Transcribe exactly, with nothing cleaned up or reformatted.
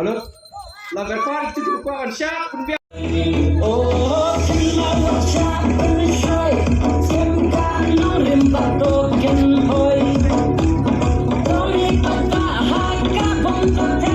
La kyrpad ïa ki ba kwah ban shad, pynbiang. Oh, kin la wat shad pynshoi, sim ka nongrim ba to kin hoi. To ri pat ba ha ka bong ka